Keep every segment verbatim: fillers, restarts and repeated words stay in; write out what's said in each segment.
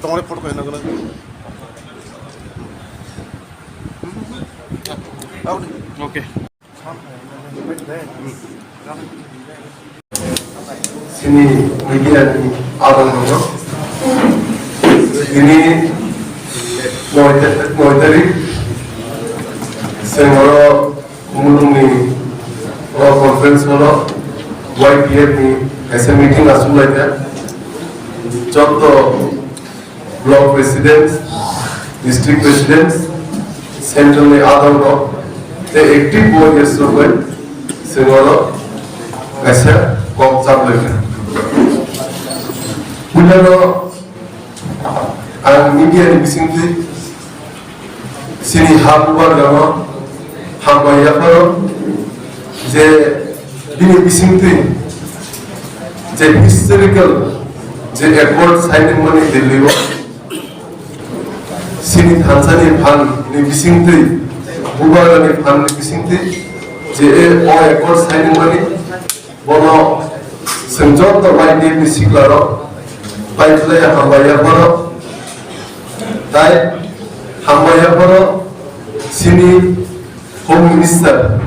Tongre photo khaina gwnang. Okay. Sini media ni abang no. Ini noi tarik sengoro Kumulung ni o conference hall o Y P F ni kaisa meeting asuk lai kha. Joto block president, district president, central ni adong rok tei active warriors rok bai sengoro kaisa kok chap lai kha. Puila no ang media ni bisingtwi sini ha bubagrano hambai yapharo je bini bisingtwi je historical je accord signing mani Delhi o sini thansa ni phan ni bisingtwi bubagra ni phan ni bisingtwi je o accord signing mani Bono chwng joto bai nini siklarok bai khlai hambai yapharo, tai hambai yapharo chini Home Minister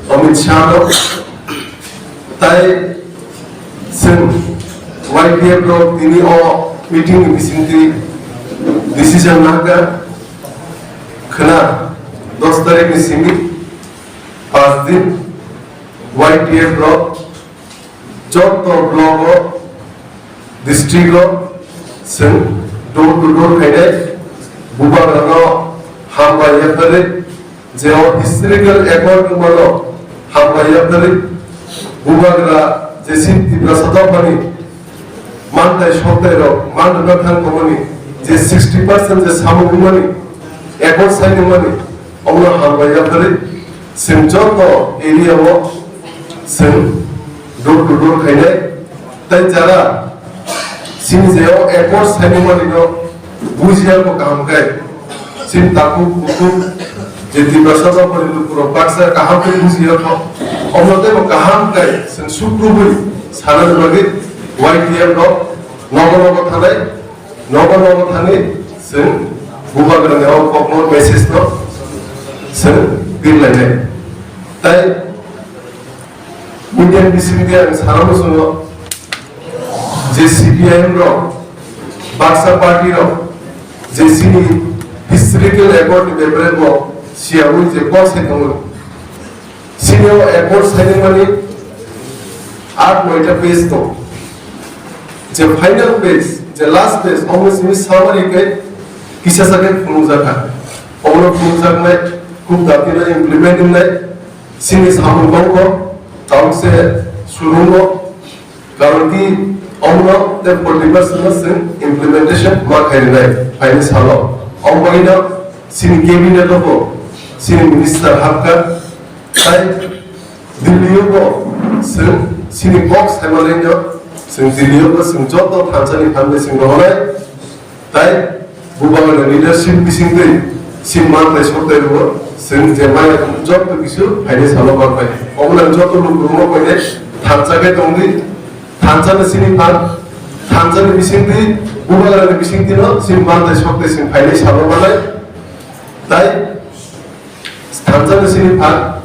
Amit Shah no, tai chwng Y P F rok tini o meeting ni bisingtwi decision nangkha khwna dos tarik ni simi pas din Y P F rok joto block o, district o chwng door to door khainai bubagrano hambai yaphari je o historical accord wngmano hambai yaphari bubagra je sin Tiprasa dophani mantai sotai rok man rwna thang tongmani je sixty percent je samung wngmani accord sign wngmani Omo hambai yaphari chwng joto area o chwng door to door khainai. Tai jara chini je o accord signing mani no bujiya ko kaham kai chini takhuk bukhuk je Tiprasa rok mani lukurok baksa kaham kai bujiya ko omo tei bo kaham kai chwng sukrubui sana ni bagwi Y T F rok nogo nogo thanai. Nogo nogo thani chwng bubagrani o kokno message no chwng birlainai. Tai media bisingtwi ang sana muchungo je C P I M rok baksa party rok je chini historical accord ni bepare bo siyaui je kok sai tongo. Sini o accord signing mani aat noita page tong. Je final page, je last page, omo sini summary khe kisa sa khe phunukjakha. Omo phunukjaknai, khub dati no implement wngnai, sini samung tongkho, tauk se surungo, Karon ki omo tei forty percent no chwng implementation ma khainai phaini salo. Omo bagwi no chini cabinet o bo chini minister hapkha. Tai Delhi o bo chwng chini kok saimanai no chwng Delhi o bo chwng joto thansa ni phan bai chwng rohornai. Tai bubagrani leadership bisingtwi chini mantai soktai rwo chwng je maya joto kisu phaini salo manpai. Omo joto lukurokno koinai thansa khe tongdi, thansa ni chini phan, thansa ni bisingtwi bubagrani bisingtwi no chini mantai soktai chwng phaini salo manai. Tai Thansa ni sini phan,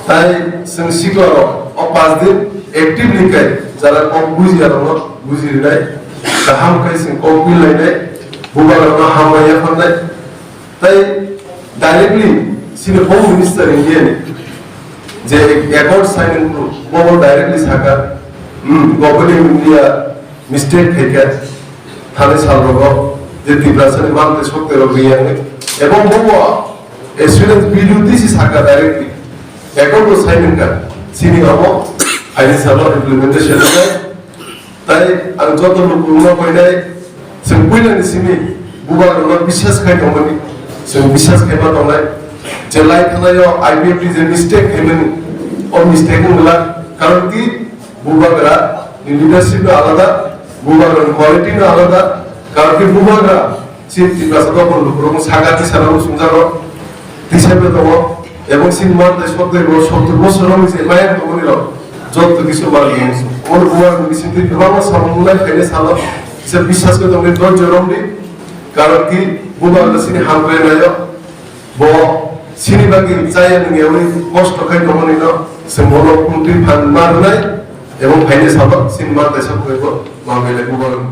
tai chwng sikla rok o pas din actively kai jara kok bujiya rok no buji rinai, kaham kai chwng kok bil lainai, bubagra rok no hambai ya phan nai, tai directly sini Home Minister India ni je accord signing bo bo directly saka, hmm, Government of India mistake khaikha thani salrogo je Tiprasani mantai sokterok riyangwi ebong bobo assurance video tisi saka directly accord bo sign wngkha sini omo phaini salo implementation wngkha. Tai ang joto lukurokno koinai chwng puilani simi bubagrokno biswas khai tongmani chwng biswas khaiba tongnai je lai thanaio I P F T je mistake khaimani o mistake wngla karon ki Bubagra ni leadership no alada, bubagra ni quality no alada, karon ki bubagra chini Tiprasa dophani lukurok saka tisa rok sumjak rok tisa bai tongo, ebong chini mantai sotto bosor rok ni je mayang tongmani rok joto kisu manwi omo bubagra ni bisingtwi kwbangma samung nai khainai salo Kisa biswas khe tongdi, dhorjo romdi, karon ki bubagra chini hamkrai naio, bo chini bagwi chaya nungyawi kosto khai tongmani no, chwng bono kwrwngtwi phan ma rwnai, ebong phainai sabo chini ma taisa phaibo ma belai bubagra.